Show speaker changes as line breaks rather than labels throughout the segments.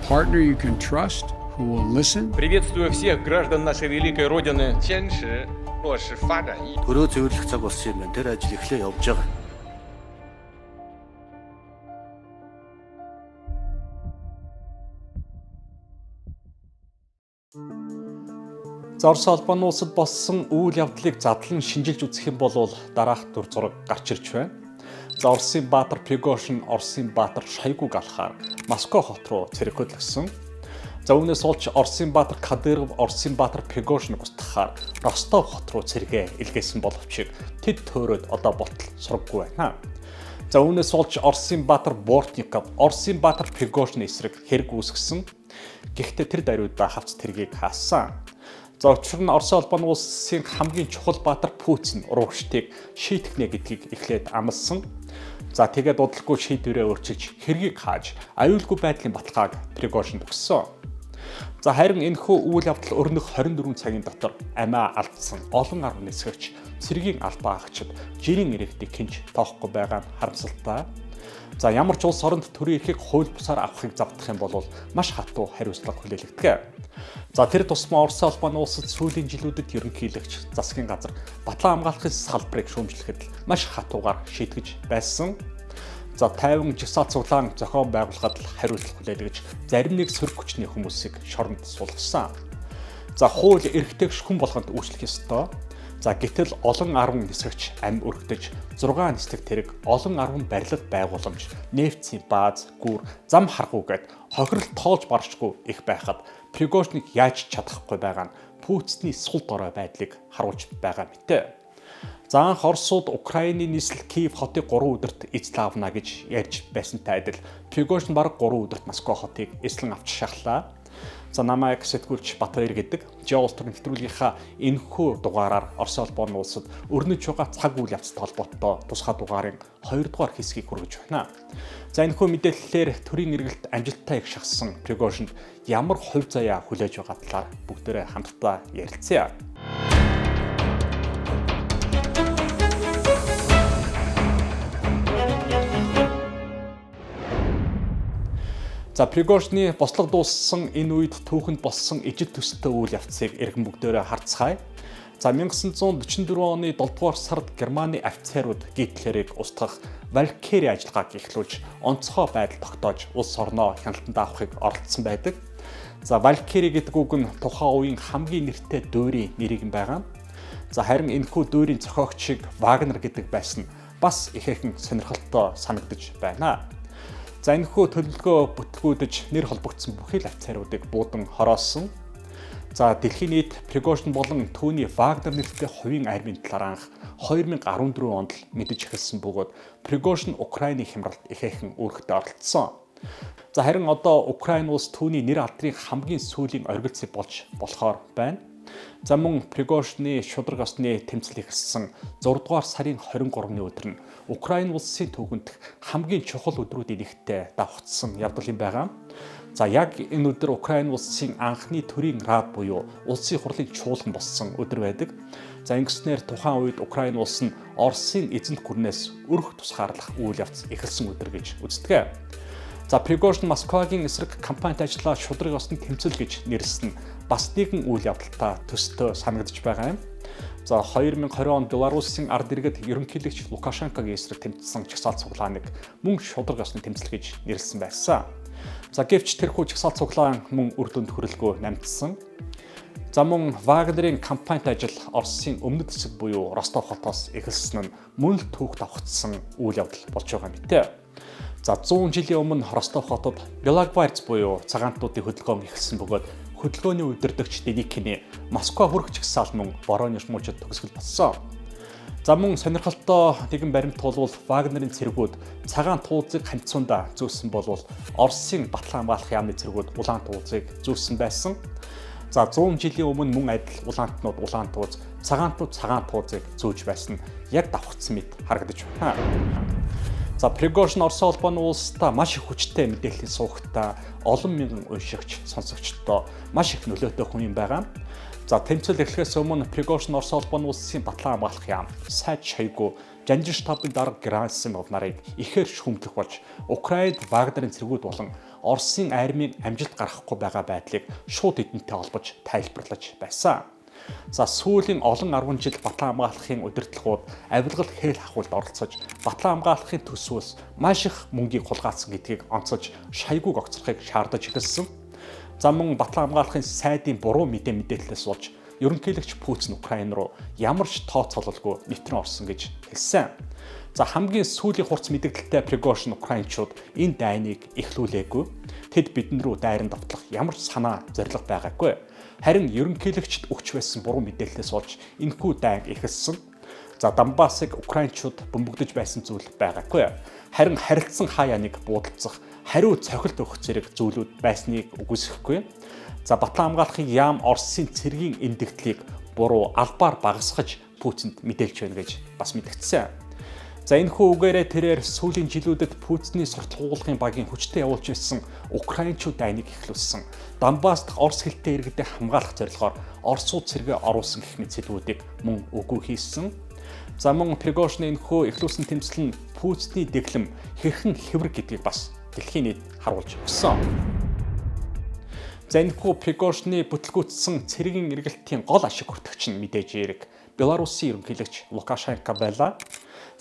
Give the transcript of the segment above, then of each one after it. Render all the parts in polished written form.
Partner you can trust, who will listen.
Приветствую всех граждан нашей великой Родины.
坚持落实发展意
Төрөө цэвэрлэх цаг болсон юм байна. Тэр ажил эхлээ явж байгаа.
За Орос холбооны улсад болсон үйл явдлыг задлан шинжилж үзэх юм бол дараах дүр зураг гарч ирж байна. За Оросын баатар Пригожин Оросын баатар Шойгуг алахаар Москва хот руу цэрэг хөдлөсөн. За үүнээс болж Оросын баатар Кадыров Оросын баатар Пригожиныг устгахаар Ростов хот руу цэргээ илгээсэн боловч тэд төөрөөд одоо болтол сургаггүй байна. За үүнээс болж Оросын баатар Бортников Оросын баатар Пригожин эсрэг хэрэг үүсгэсэн. Гэхдээ тэр даруйдаа хавц тэргийг хаасан. За учир нь Оросын холбооны улсын хамгийн чухал баатар Путин урагштыг шийтгэнэ гэдгийг эхлээд амласан. За тэгээд удалгүй шийдвэрээ өөрчилж хэргийг хааж аюулгүй байдлын баталгааг Пригожинд өгсөн. За харин энэхүү үйл явдал өрнөх 24 цагийн дотор амиа алдсан олон арван нисгэгч цэргийн албаа агчид жирийн иргэдийг хинч тоохгүй байгаа нь харамсалтай. За ямар ч улс оронд төрийн эрхийг хууль бусаар авахыг завдах юм бол маш хатуу хариуцлага хүлээлгдэг. За тэр тусмаа Оросын холбооны улсад сүүлийн жилүүдэд ерөнхийлөгч засгийн газар батлан хамгаалахын салбарыг шүүмжлэхэд маш хатуугаар шийтгэж байсан. За 50 жагсаал цуглаан зохион байгуулахад л хариуцлага хүлээлгэж зарим нэг сөрөг хүчний хүмүүсийг шоронд суулгасан. За хууль эрхтэйг шүхэн болгонд үйлчлэх ёстой. За гэтэл олон арван нисгэгч ам өргөдөж 6 нислэг тэрэг олон арван барилга байгууламж, нефтийн бааз, гүр, зам харгуугээд хохирол тоолж баршгүй их байхад Пригожиныг яаж чадахгүй байгаа нь Путиний сул дорой байдлыг харуулж байгаа мэтэ. За анх Оросууд Украины нийслэл Киев хотыг 3 өдөрт эзлэн авна гэж ярьж байсантай адил Пригожин бараг 3 өдөрт Москва хотыг эзлэн авч шахлаа. За намайг сэтгүүлч Батбаяр гэдэг Жеолтер нэвтрүүлгийнхаа энэхүү дугаараар Оросын холбооны улсад өрнөж байгаа цаг үйл явцтай холбоотой тусгай дугаарын 2 дугаар хэсгийг хүргэж байна. За энэхүү мэдээллээр төрийн эргэлт амжилттай их шахсан Пригожинд ямар хувь заяа хүлээж байгаа талаар бүгдээрээ хамтдаа ярилцъя. За Пригожины бослого дууссан энэ үед түүхэнд болсон ижил төстэй үйл явцыг эргэн бүгдээрээ харцгаая. За 1944 оны 7 дугаар сард Германы офицерууд Гитлерийг устгах Валькири ажиллагааг эхлүүлж онцгой байдал тогтоож улс орноо хяналтанд авахыг оролдсон байдаг. За Валькири гэдэг үг нь тухайн үеийн хамгийн нэртэй дуурийн нэрийг нь байгаа. За харин энэхүү дуурийн зохиогчийг Вагнер гэдэг байсан бас ихээхэн сонирхолтой санагдаж байна. За энэхүү төлөвлөгөө бүтлгүүдэж нэр холбогдсон бүхий л офицеруудыг буудан хороосон. За дэлхийн нийт Пригожин болон түүний Вагнер нэртэй хувийн армийн талаар анх 2014 онд л мэдэж эхэлсэн бөгөөд Пригожин Украины хямралд ихээхэн үүрэгтэй оролцсон. За харин одоо Украин улс түүний нэр алдрын хамгийн сүүлийн оргилцыг болж болохоор байна. За мөн Пригожины шударга ёсны тэмцэл эхэлсэн 6 дугаар сарын 23-ны өдөр нь Украин улсын түүхэнд хамгийн чухал өдрүүдийн нэгтээ давхцсан явдал юм байгаа. За яг энэ өдөр Украин улсын анхны төрийн рад буюу улсын хурлын чуулган болсон өдөр байдаг. За ингэснээр тухайн үед Украин улс нь Оросын эзэнт гүрнээс өрх тусгаарлах үйл явц эхэлсэн өдөр гэж үздэг. За Пригожин Москвагийн эсрэг кампанит ажиллаа шударга ёсны тэмцэл гэж нэрлсэн бас нэгэн үйл явдалтай төстэй санагдаж байгаа юм. За 2020 онд Беларусын ард иргэд ерөнхийлөгч Лукашенкогийн эсрэг тэмцсэн жагсаал цуглааныг мөн шударга ёсны тэмцэл гэж нэрлсэн байсан. За гэвч тэрхүү жагсаал цуглаан мөн үр дүнд хүрэлгүй намтсан. За мөн Вагнерын кампанит ажил Оросын өмнөд хэсэг буюу Ростов хотоос эхэлсэн нь мөн л түүх давхцсан үйл явдал болж байгаа мэтэ. За 100 жилийн өмнө Ростов хотод Белогвардс буюу цагаантуудын хөдөлгөөн эхэлсэн бөгөөд хөдөлгөөний удирдагч Деникиний Москва хүрэх жагсаал мөн Воронеж мужид төгсгөл болсон. За мөн сонирхолтой нэгэн баримт бол Вагнерын цэргүүд цагаан туулзыг хамцуунда зүүсэн болвол Оросын батлан хамгаалах яамны цэргүүд улаан туулзыг зүүсэн байсан. За 100 жилийн өмнө мөн адил улаантнууд улаан тууз, цагаантнууд цагаан туулзыг зүүж байсан нь яг давхцсан мэт харагдаж байна. За Пригожин Оросын холбооны улстай маш их хүчтэй мэдээллийн суугтаа олон мянган уншигч, сонсогчдод маш их нөлөөтэй хүн юм байгаа. За тэмцэл эхлэхээс өмнө Пригожин Оросын холбооны улсын батлан хамгаалах яам, сайд Шойгу, Жанжин штабын дарга Герасимов нарыг ихээр шүүмжлэх болж Украинд Вагнерын цэргүүд болон Оросын армийн амжилт гаргахгүй байгаа байдлыг шууд эдэнтэй холбож тайлбарлаж байсан. За сүүлийн олон 10 жил Батлан хамгаалахын удирдлагууд авилгал хээл хахуулд оролцож Батлан хамгаалахын төсвөөс маш их мөнгийг хулгайлсан гэдгийг онцолж Шойгуг огцрохыг шаардаж эхэлсэн. За мөн Батлан хамгаалахын сайдын буруу мэдээллээс болж ерөнхийлөгч Путин Украин руу ямар ч тооцоололгүй нэвтрэн орсон гэж хэлсэн. За хамгийн сүүлийн хурц мэдэгдэлтэй Пригожин украинчууд энэ дайныг эхлүүлээгүй. Тэд бидэн рүү дайран довтлох ямар ч санаа зорилго байгаагүй. Харин ерөнхийлөгчд өгч байсан буруу мэдээллээс болж энэхүү дайн эхэлсэн. За Донбассыг украинчууд бөмбөгдөж байсан зүйл байгаагүй. Харин харилцсан хаяаныг буудалцах, хариу цохилт өгөх зэрэг зүйлүүд байсныг үгүйсэхгүй. За Батлан хамгаалахын яам Оросын цэргийн эндэгдлийг буруу албаар багасгаж Путинд мэдээлж байна гэж бас мэдгдсэн. За энэхүү үгээрээ тэрээр сүүлийн жилүүдэд Путиний суртал хуулгын багийн хүчтэй явуулж ирсэн украинчууд дайныг эхлүүлсэн. Донбасс дахь Орос хэлтэй иргэдэд хамгаалах зорилгоор Оросууд цэргээ оруулсан гэх мэт сэдвүүдийг мөн үгүй хийсэн. За мөн Пригожины энэхүү эхлүүлсэн тэмцэл нь Путиний дэглэм хэрхэн хэврэг гэдгийг бас дэлхийн нийт харуулж өгсөн. За энэхүү Пригожины бүтлгүүцсэн цэргийн эргэлтийн гол ашиг хүртэгч нь мэдээж эрэг Беларусын ерөнхийлөгч Лукашенко байлаа.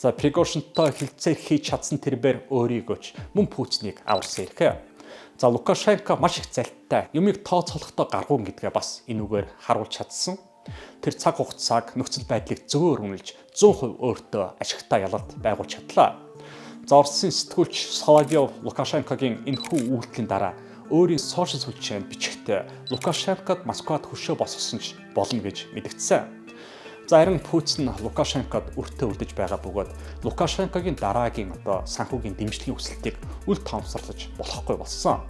За Пригожинтой хилцээр хийж чадсан тэрбээр өөрийгөө ч мөн Путинийг аварсан эрхээ. За Лукашенко маш их залттай, юмыг тооцоолохдоо гаргуун гэдгээ бас энүүгээр харуулж чадсан. Тэр цаг хугацааг нөхцөл байдлыг зөвөр үнэлж 100% өөртөө ашигтай ялалт байгуулж чадлаа. За Оросын сэтгүүлч Соловьев Лукашенкогийн энэхүү үйлдэлийн дараа өөрийн сошиал сүлжээнд бичгтээ Лукашенкод Москвад хөшөө босгосон ч болно гэж мэдгдсэн. За харин Путин Лукашенкод өртөө үлдэж байгаа бөгөөд Лукашенкогийн дараагийн одоо санхүүгийн дэмжлэгийн хүсэлтийг үл тоомсорлож болохгүй болсон.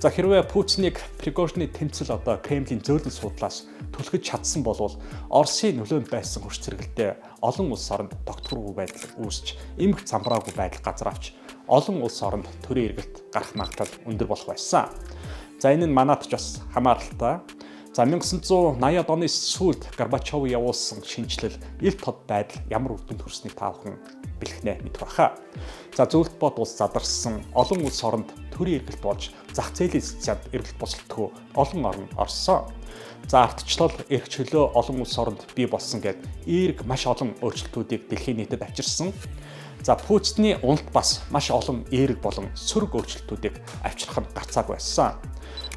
За хэрвээ Путинийг Пригожины тэмцэл одоо Кремлийн зөөлөн суудлаас түлхэж чадсан бол Оросын нөлөөнд байсан хүч зэрэгэлдээ олон улс оронд тогтворгүй байдал үүсч эмх замбраагүй байдал газар авч олон улс оронд төрийн эргэлт гарах магадлал өндөр болох байсан. За энэ нь манад ч бас хамааралтай. За 1980-ад оны сүүлд Горбачов явуулсан шинэчлэл ил тод байдал ямар үр дүнд хүрснийг та бүхэн бэлхнэ мэдэх байхаа. За зөвлөлт бод улс задарсан олон улс оронд төрийн эргэлт болж зах зээлийн цэцэд эргэлт босолтгүй олон орн орсон. За ардчлал эрх чөлөө олон улс оронд бий болсон гэд эерэг маш олон өөрчлөлтүүдийг дэлхийн нийтэд авчирсан. За Путиний уналт бас маш олон эерэг болон сөрөг өөрчлөлтүүдийг авчрах нь гарцаагүй байсан.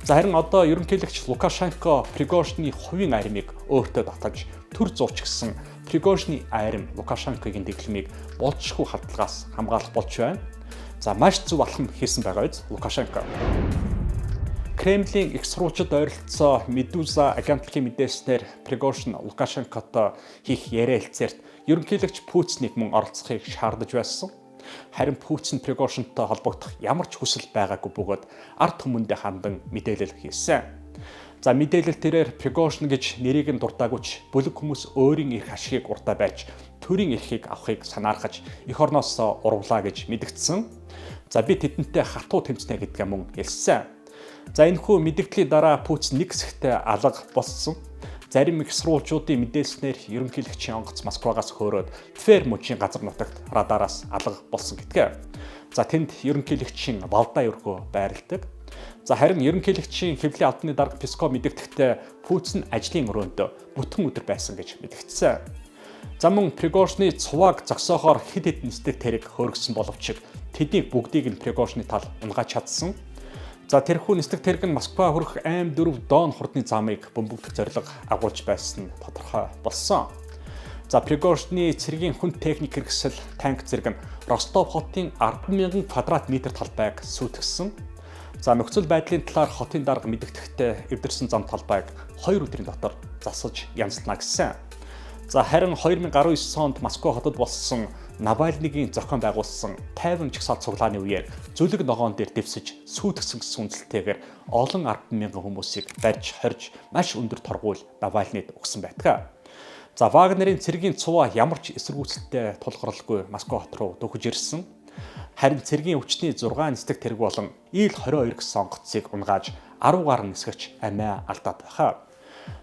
За харин одоо ерөнхийлөгч Лукашенко Пригожины хувийн армийг өөртөө татаж төр зурч гисэн Пригожины арми Лукашенкогийн дэглэмийг болзошгүй хадлагаас хамгаалах болж байна. За маш зөв алхам хийсэн байгаа биз Лукашенко. Кремлийн их сурвалжид ойролцоо Медуза агентлагийн мэдээлснээр Пригожин Лукашенкотой хийх яриа хэлцээрт ерөнхийлөгч Путинийг мөн оролцохыг шаардаж байсан. Харин Путин Пригожинтой холбогдох ямар ч хүсэл байгаагүй бөгөөд ард түмэндээ хандан мэдээлэл хийсэн. За мэдээлэл тэрээр Пригожин гэж нэрийг нь дурдаагүй ч бүлэг хүмүүс өөрийн эрх ашигыг урдаа барьж төрийн эрхийг авахыг санаархаж эх орноос урвлаа гэж мэдгдсэн. За би тэдэнтэй хатуу тэмцнэ гэдгээ мөн хэлсэн. За энэхүү мэдэгдлийн дараа Путин нэг хэсэгтээ алга болсон. Зарим их сурвалжуудын мэдээлснээр ерөнхийлөгчийн онгоц Москвагаас хөөрөөд Твер мужийн газар нутагт радараас алга болсон гэдгээ. За тэнд ерөнхийлөгчийн Валдай өрхөө байрладаг. За харин ерөнхийлөгчийн хэвлэлийн албаны дарга Песков мэдэгдэхдээ Путин ажлын өрөөнд бүтэн өдөр байсан гэж мэдгдсэн. За мөн Пригожины цувааг зогсоохоор хэд хэдэн нисдэг тэрэг хөөргсөн боловч тэднийг бүгдийг нь Пригожины тал унгааж чадсан. За тэрхүү нисдэг тэрэг нь Москва хүрэх М4 Дон хурдны замыг бөмбөгдөх зорилго агуулж байсан нь тодорхой болсон. За Пригожины цэргийн хүн техник хэрэгсэл танк зэрэг нь Ростов хотын 10,000 квадрат метр талбайг сүйтгэсэн. За нөхцөл байдлын талаар хотын дарга мэдэгдэхдээ эвдэрсэн зам талбайг 2 өдрийн дотор засаж янзлана гэсэн. За харин 2019 онд Москва хотод болсон Навальныгийн зохион байгуулсан 50 жагсаалт цуглааны үеэр зүлэг ногоон дээр дэвсэж сүйтгэсэн гэсэн үндэслэлтэйгээр олон 10,000 хүмүүсийг барьж хорж маш өндөр торгуул Навальныд өгсөн байдаг. За Вагнерын цэргийн цуваа ямар ч эсэргүүцэлтэй тулгуурлгүй Москва хот руу дөхөж ирсэн. Харин цэргийн өвчтний 6 нисдэг тэрэг болон Ил-22 гэсэн онгоцыг унгааж 10 гаруй нисгэгч амиа алдаад байхаа.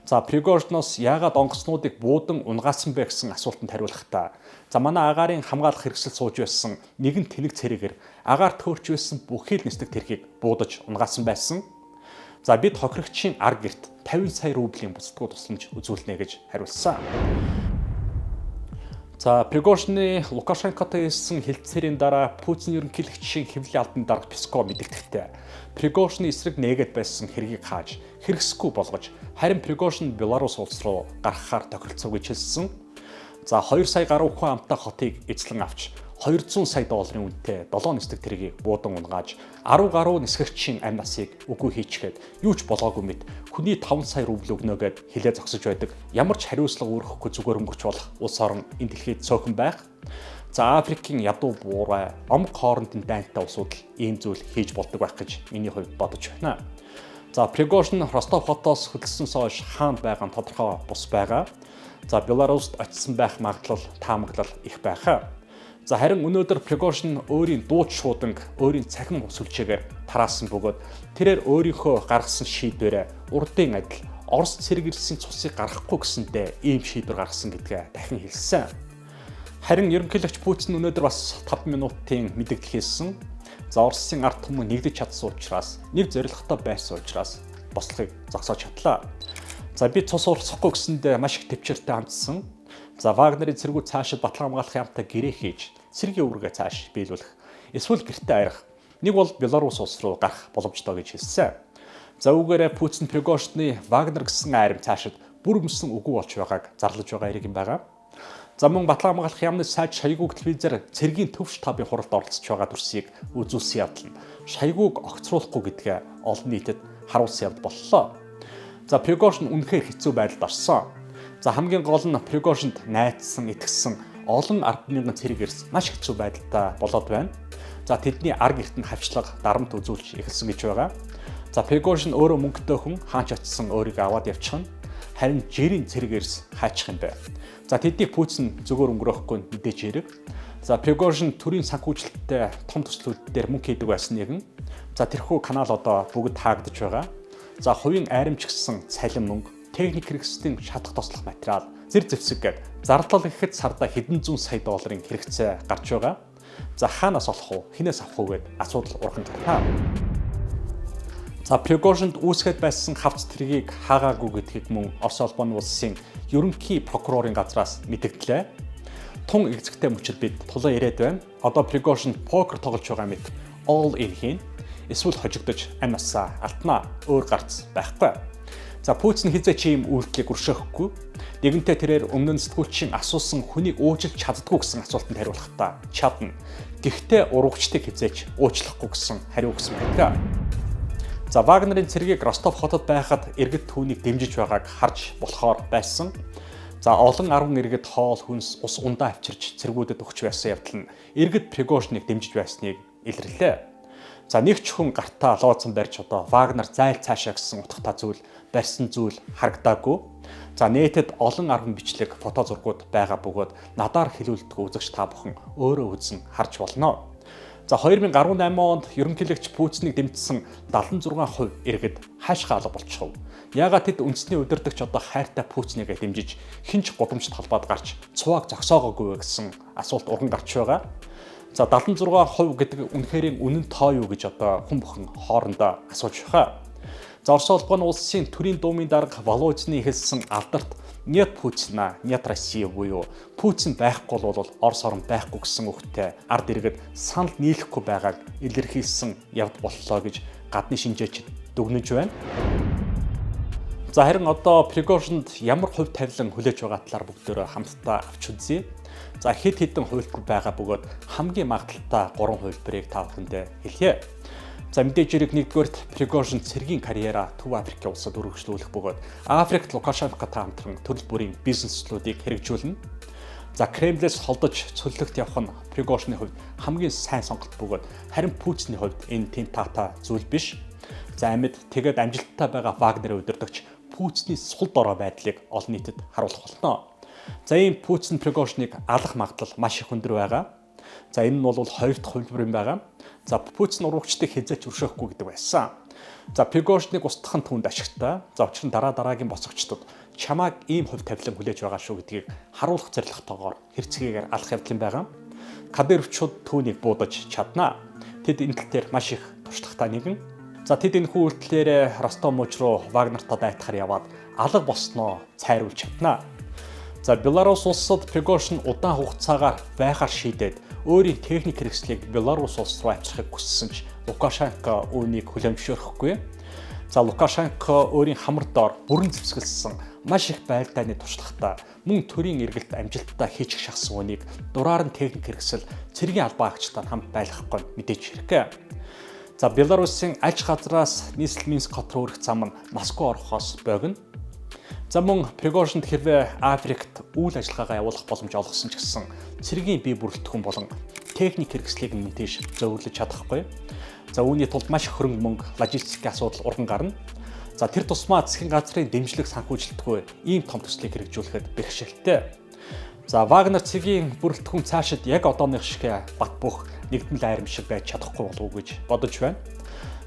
За Пригожиноос яагаад онгоцнуудыг буудан унгаасан бэ гэсэн асуултанд хариулахдаа за манай агаарын хамгаалах хэрэгсэл сууж байсан нэгэн тэнэг цэрэгээр агаар төөрч байсан бүхий л нисдэг тэрхийг буудаж унгаасан байсан. За бид хохирогчийн ар герт 50 сая рублийн буцалтгүй тусламж үзүүлнэ гэж хариулсан. За Пригожины Лукашенкотой хийсэн хэлцээрийн дараа Путин ерөнхийлөгчийн хэвлэлийн албаны дарга Песков мэдэгдэхдээ Пригожины эсрэг нээгээд байсан хэргийг хааж хэрэгсэхгүй болгож харин Пригожин Беларусь улс руу гаргахаар тохиролцов гэж хэлсэн. За 2 сая гаруй хүн амтай хотыг эзлэн авч 200 сая долларын үнэтэй 7 нисдэг тэргийг буудан унгааж 10 гаруй нисгэгчийн амь насыг үгүй хийчихэд юу ч болоогүй мэт хүний 5 сая рубль өгнө гэд хилээ зогсож байдаг. Ямар ч хариуцлага үүрхэхгүй зүгээр өнгөрч болох улс орон энэ дэлхийд цөөхөн байх. За Африкийн ядуу буурай, омг хоорондын дайнтай улсууд л ийм зүйл хийж болдог байх гэж миний хувьд бодож байна. За Пригожин Ростов хотоос хөдөлсөн хойш хаанд байгаа нь тодорхой бус байгаа. За Беларуст очисон байх магадлал таамаглал их байхаа. За харин өнөөдөр Пригожин өөрийн дууч шууданг өөрийн цахим сүлжээгээр тараасан бөгөөд тэрээр өөрийнхөө гаргасан шийдвэрээ урдын адил Орос цэрэг ирсэн цусыг гаргахгүй гэсэндээ ийм шийдвэр гаргасан гэдгээ дахин хэлсэн. Харин ерөнхийлөгч Путин өнөөдөр бас 5 минутын мэдээлэл хийсэн. За Оросын ард түмэн нэгдэж чадсан учраас, нэг зорилготой байсан учраас бослогыг зогсоож чадлаа. За би цус урсгахгүй гэсэндээ маш их төвчээртэй хандсан. За Вагнерын цэргүүд цаашид баталгаа хамгаалах яамтай гэрээ хийж, цэргийн үүргээ цааш биелүүлэх, эсвэл гэртээ аярах. Нэг бол Беларусь улс руу гарах боломжтой гэж хэлсэн. За үүгээрээ Путин Пригожины Вагнер гэсэн айрам цаашид бүр мөсөн үгүй болж байгааг зарлаж байгаа хэрэг юм байгаа. За мөн баталгаа хамгаалах яамны сайд Шойгуг телевизээр цэргийн төв штабын хуралд оролцож байгаа дүрсийг үзүүлсэн явдал нь Шойгуг огцруулахгүй гэдгээ олон нийтэд харуулсан явдал боллоо. За Пригожин үнэхээр хэцүү байдалд орсон. За хамгийн гол нь Пригожинд найдсан, итгэсэн олон 10,000 цэрэг эрс маш хэцүү байдалтай болоод байна. За тэдний ар герт нь хавчлага, дарамт үзүүлж эхэлсэн гэж байгаа. За Пригожин өөрөө мөнгөтэй хүн хаач очисон өөрийгөө аваад явчихна. Харин жирийн цэрэг эрс хаачих юм бэ. За тэднийг Путин зөвөр өнгөрөөхгүй мэдээж хэрэг. За Пригожин төрийн санхүүжилттэй том төслүүд дээр мөнгө хийдэг байсан нэгэн. За тэрхүү канал одоо бүгд таагдаж байгаа. За хувийн айрамч гэсэн цалин мөнгө, техник хэрэгслийн шатах тослох материал, зэр зэвсэг гээд зарлал гэхэд сарда хэдэн зуун сая долларын хэрэгцээ гарч байгаа. За хаанаас олох уу, хинээс авах уу гэд асуудал урган гарна. За Пригожинд үүсгээд байсан хавц тэргийг хаагаагүй гэдгийг мөн Орос улбаны улсын ерөнхий прокурорын газраас мэдэгдлээ. Тун эгзэгтэй мөчид бид тулан ирээд байна. Одоо Пригожин покер тоглож байгаа мэт all in хийн. Эсвэл хожигдож амь насаа алтнаа, өөр гарц байхгүй. За Путин хэзээ ч ийм үйлдэлийг өршөөхгүй. Нэгэнтээ тэрээр өмнө нь сэтгүүлчийн асуусан хүнийг уучлж чаддгүй гэсэн асуултанд хариулахдаа чадна. Гэхдээ урагчдыг хэзээ ч уучлахгүй гэсэн хариу өгсөн байдаг. За Вагнерын цэргийг Ростов хотод байхад иргэд түүнийг дэмжиж байгааг харж болохоор байсан. За олон 10 иргэд хоол хүнс ус ундаа авчирч цэргүүдэд өгч байсан явдал нь иргэд Пригожиныг дэмжиж байсныг илэрлээ. За нэг ч хүн гартаа лооцон барьж одоо Вагнер зайл цаашаа гэсэн утгатай зүйл барьсан зүйл харагдаагүй. За нийтэд олон 10 бичлэг фото зургууд байгаа бөгөөд надаар хэлүүлдэг үзэгч та бүхэн өөрөө үзэн харж болно. За 2018 онд ерөнхийлөгч Путинийг дэмжсэн 76% иргэд хайшгаа алга болчихов. Яагаад тэд үндэсний удирдагч одоо хайртай Путинийг дэмжиж хинч гудамжид холбоод гарч цувааг зогсоогоогүй вэ гэсэн асуулт урган гарч байгаа. За 76% гэдэг үнэхээр үнэн тоо юу гэж одоо хүн бүхэн хоорондоо асууж байгаа. За Орос улбаны улсын төрийн дуумын дарга Володины хэлсэн алдарт "Нет Путина, нет России" буюу Путин байхгүй бол Орос орн байхгүй гэсэн үгтэй ард иргэд санал нийлэхгүй байгааг илэрхийлсэн явд боллоо гэж гадны шинжээчид дүгнэж байна. За харин одоо Пригожинд ямар хувь тавилан хүлээж байгаа талаар бүгдөө хамтдаа авч үзье. За хэд хэдэн хувилбар байгаа бөгөөд хамгийн магадлалтай 3 хувилбарыг та бүхэндээ хэлье. За мэдээж хэрэг нэгдүгээрт Пригожин цэргийн карьераа Төв Африкийн улсад өргөжлүүлэх бөгөөд Африкт Лукашенкотой хамтран төрөл бүрийн бизнес төслүүдийг хэрэгжүүлнэ. За Кремлээс холдож цөллөгт явах нь Пригожины хувьд хамгийн сайн сонголт бөгөөд харин Путиний хувьд энэ тийм таатай зүйл биш. За амьд тэгээд амжилттай байгаа Вагнерын удирдагч Путиний сул дорой байдлыг олон нийтэд харуулах болно. За ийм Путин Пригожиныг алах магадлал маш их өндөр байгаа. За энэ нь бол хоёр дахь хувилбар юм байгаа. За Путин урагчдыг хэзээ ч өршөөхгүй гэдэг байсан. За Пригожиныг устгах нь түүнд ашигтай. За учир нь дараа дараагийн босгочдод чамааг ийм хувь тавилан хүлээж байгаа шүү гэдгийг харуулах зорилготойгоор хэрцгийгээр алах явдал юм байгаа. Кадыровчууд түүнийг буудаж чаднаа. Тэд энэ тал дээр маш их туршлагатай нэгэн. За тэд энэхүү үйлдэлээр Ростов мужи руу Вагнертаа дайтахаар яваад алга болсноо цайруулж чаднаа. За Беларус улсад Пригожин удаан хугацаагаар байхаар шийдээд өөрийн техник хэрэгслийг Беларус улс руу авчрахыг хүссэн ч Лукашенко үүнийг хүлээн зөвшөөрөхгүй. За Лукашенко өөрийн хамар доор бүрэн зэвсгэлсэн маш их байлдааны туршлагатай мөн төрийн эргэлт амжилттай хийчих шахсан үнийг дураар нь техник хэрэгсэл цэргийн албан агчтай хамт байлгахгүй мэдээж хэрэг. За Беларусын альж газраас нийслэл Минск хот руу өрөх зам нь Москва орохоос богино. За мөн Пригожинд хэрвээ Африкт үйл ажиллагаагаа явуулах боломж олгосон ч гэсэн цэргийн бие бүрэлдэхүүн болон техник хэрэгслийг нь тийш зөөвөрлөж чадахгүй. За үүний тулд маш их хөрөнгө мөнгө, логистикийн асуудал урган гарна. За тэр тусмаа засгийн газрын дэмжлэг санхүүжилтгүй ийм том төслийг хэрэгжүүлэхэд бэрхшээлтэй. За Вагнер цэгийн бүрэлдэхүүн цаашид яг одооных шиг бат бөх нэгдмэл айрам шиг байж чадахгүй болов уу гэж бодож байна.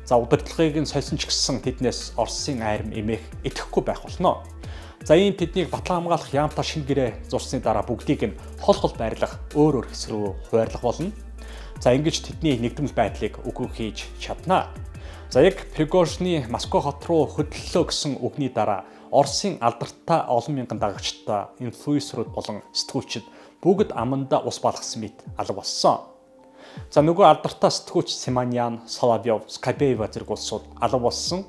За удирдлагыг нь сольсон ч гэсэн тэднээс Оросын айрам эмээх идэхгүй байх болно. За ийм тэднийг батлан хамгаалах яамтай шинэ гэрээ зурсны дараа бүгдийг нь хол хол байрлах өөр өөр хэсэг рүү хуваарлах болно. За ингэж тэдний нэгдмэл байдлыг үгүй хийж чаднаа. За яг Пригожины Москва хот руу хөдлөлөө гэсэн үгний дараа Оросын алдартай олон мянган дагагчтай инфлюенсерүүд болон сэтгүүлчид бүгд амандаа ус балгасан мэт алга болсон. За нөгөө алдартай сэтгүүлч Симоньян, Соловьев, Скабеева зэрэг улсууд алга болсон.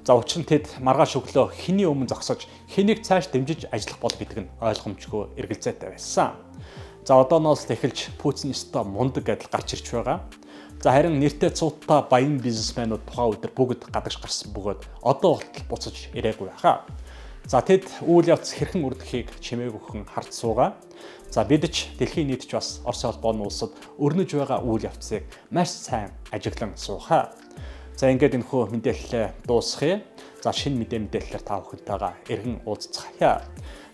За учир нь тэд маргааш өглөө хэний өмнө зогсож хэнийг цааш дэмжиж ажиллах бол гэдэг нь ойлгомжгүй эргэлзээтэй байсан. За одооноос л эхэлж Путин ёстой мундаг адил гарч ирж байгаа. За харин нэртэй цууттай баян бизнесмэнүүд тухайн өдөр бүгд гадагш гарсан бөгөөд одоо болтол буцаж ирээгүй байхаа. За тэд үйл явц хэрхэн үрдэхийг чимээгүйхэн харж суугаа. За бид ч дэлхийн нийт ч бас Оросын холбооны улсад өрнөж байгаа үйл явцыг маш сайн ажиглан суухаа. За ингээд энэхүү мэдээлэлээ дуусгая. За шинэ мэдээлэлээр та бүхэнтэйгээ эргэн уулзцгаая.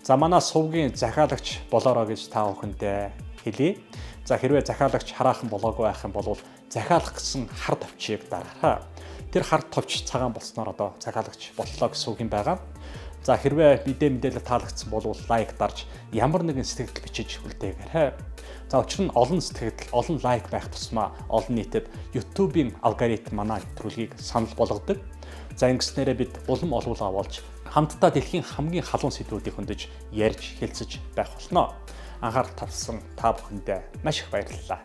За манай сувгийн захиалагч болоорой гэж та бүхэндээ хэлье. За хэрвээ захиалагч хараахан болоогүй байх юм бол захиалах гэсэн хар товчийг дараарай. Тэр хар товч цагаан болсноор одоо захиалагч боллоо гэсэн үг юм байгаа. За хэрвээ мэдээлэл таалагдсан бол лайк дарж ямар нэгэн сэтгэгдэл бичиж үлдээгээрэй. За учир нь олон сэтгэгдэл, олон лайк байх тусмаа олон нийтэд YouTube-ийн алгоритм манай нэвтрүүлгийг санал болгодог. За ингэснээрээ бид улам олуулаа болж хамтдаа дэлхийн хамгийн халуун сэдвүүдийг хөндөж ярьж хэлцэж байх болно. Анхаарал тавьсан та бүхэндээ маш их баярлалаа.